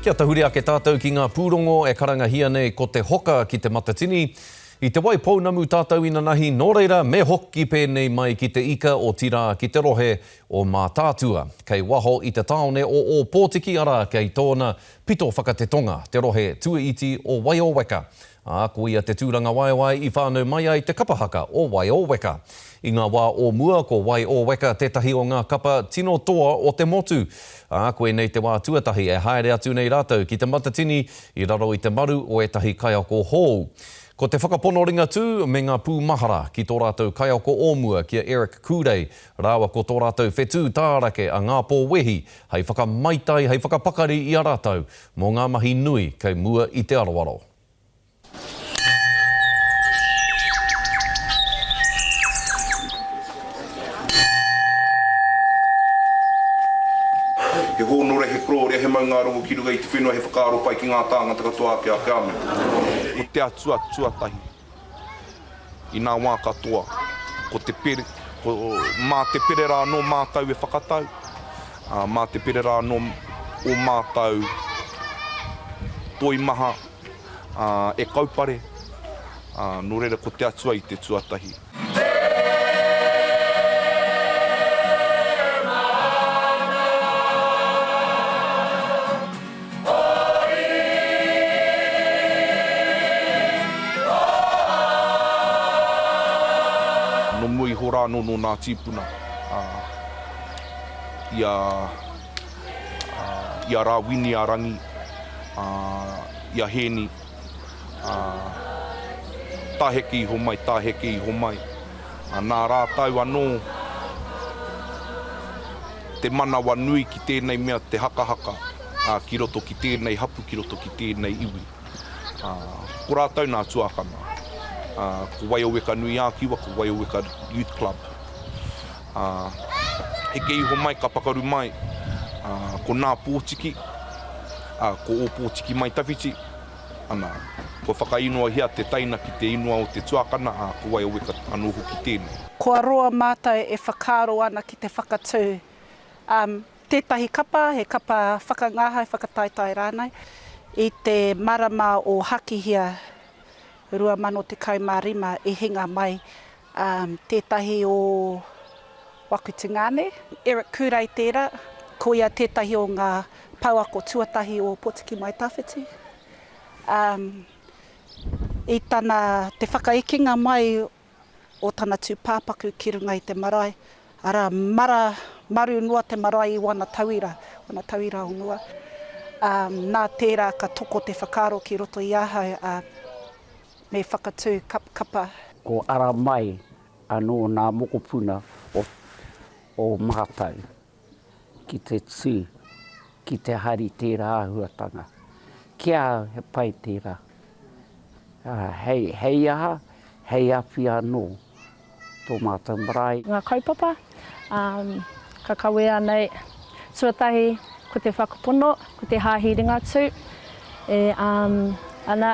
Kia tahuri ake tātou ki ngā pūrongo e karangahia nei ko te hoka ki Te Matatini. I Te Waipounamu tātou inanahi, nō reira me hoki pēnei mai ki te ika otirā ki te rohe o Mātaatua. Kei waho i te tāone o Ōpōtiki arā kei tōna pito whakatetonga, te rohe tuaiti o Waioweka. Ā, ko ia te tūrangawaewae i whānau mai ai te kapa haka o Waioweka. I ngā wā o mua, ko Waioweka tētahi o ngā kapa tino toa o te motu. Ā, koinei te wā tuatahi e haere atu nei rātou ki Te Matatini i raro i te maru o ētahi kaiako hou. Ko te whakapono Ringatū me ngā pūmahara ki tō rātou kaiako o mua ki a Eric Kūrei rāua ko tō rātou whetū tārake a Ngāpō Wehi hei whakamaitai, hei whakapakari i a rātou mō ngā mahi nui kei mua i te aroaro. He hōnore, he korōria, he maungārongo ki runga i te whenua, he whakaaro pai ki ngā tāngata katoa ake ake, āmine. Ko te Atua tuatahi i nā wā katoa, ko te pere, ko, mā te pere rā anō mātau e whakatau, ā, mā te pere rā anō ō mātau toimaha, ā, e kaupare, ā, nō reira ko te Atua i te tuatahi. Nō mua iho rā anō nō nā tīpuna i a, i a Rāwini a Rangi, i a Hēni, tāheke iho mai, tāheke iho mai. Nā rātou anō te manawanui ki tēnei mea te hakahaka ki roto ki tēnei hapu, ki roto ki tēnei iwi. Ko rātou nā tuakana, ko Waioweka-nui-ā-Kiwa, ko Waioweka Youth Club. Heke iho mai ka pakaru mai ko Nā Pōtiki, ko Ōpōtiki Mai Tawhiti, Ana, kua whakainoahia te teina ki te inoa o te tuakana, ā, ko Waioweka anō hoki tēnei. Kua roa mātou e whakaaro ana ki te whakatū tētahi kapa, he kapa whakangahau, whakataetae rānei, i te marama o Hakihea 2015 i hinga mai tētahi o waku tungāne, Eric Kūrei tērā, ko ia tētahi o ngā pouako tuatahi o Ōpōtiki Mai Tawhiti. I tana, te whakaekenga mai o tana tūpāpaku ki runga i te marae, arā, mara, maru noa te marae i wana tauira, wana tauira o mua. Nā tērā ka toko te whakaaro ki roto i ahau, ā, me whakatū kapa. Ko ara mai anō nā mokopuna o, o mātau ki te tū, ki te hari tērā āhuatanga. Ki a au he pai tērā. Ā, hei, hei aha, hei awhi anō tō mātou marae. Ngā kaupapa, ā, ka kawea nei, tuatahi ko te whakapono, ko te Hāhi Ringatū, e, ā, ana,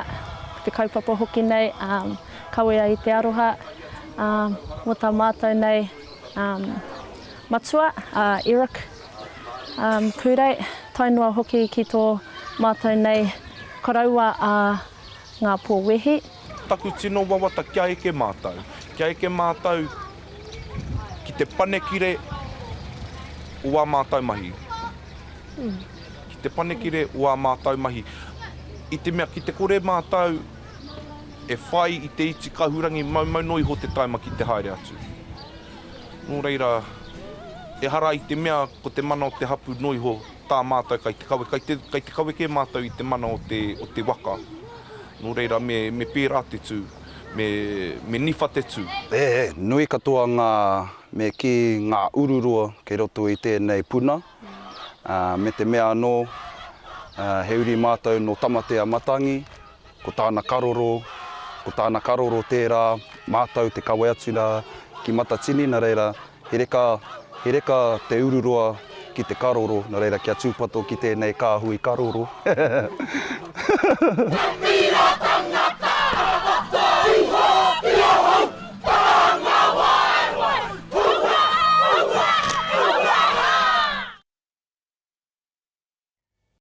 ko te kaupapa hoki nei, ā, kawea i te aroha, ā, mō tā mātou nei, ā, matua, a Eric, ā, Kūrei, tae noa hoki ki tō mātou nei koroua a Ngā Pō Wehi. Taku tino wawata kia eke mātou. Kia eke mātou ki te panekire o ā mātou mahi. Ki te panekire o ā mātou mahi. I te mea ki te kore mātou e whai i te iti kahurangi maumau noa iho te taima ki te haere atu. Nō reira, ehara i te mea ko te mana o te hapu noa iho tā mātou kai te kawe, kai te, kai te kawe kē mātou i te mana o te, o te waka. Nō reira, me, me pērā te tū, me, me niwha te tū. E, e, nui katoa ngā, me kī, ngā ururoa kei roto i tēnei puna, ā, me te mea anō, ā, he uri mātou nō Tamatea Matangi, ko tāna karoro, ko tāna karoro tērā, mātou te kawe atu rā ki Matatini, nā reira, He reka, he reka te ururoa ki te karoro, na reira kia tūpato ki tēnei kāhui karoro. Te piratanga!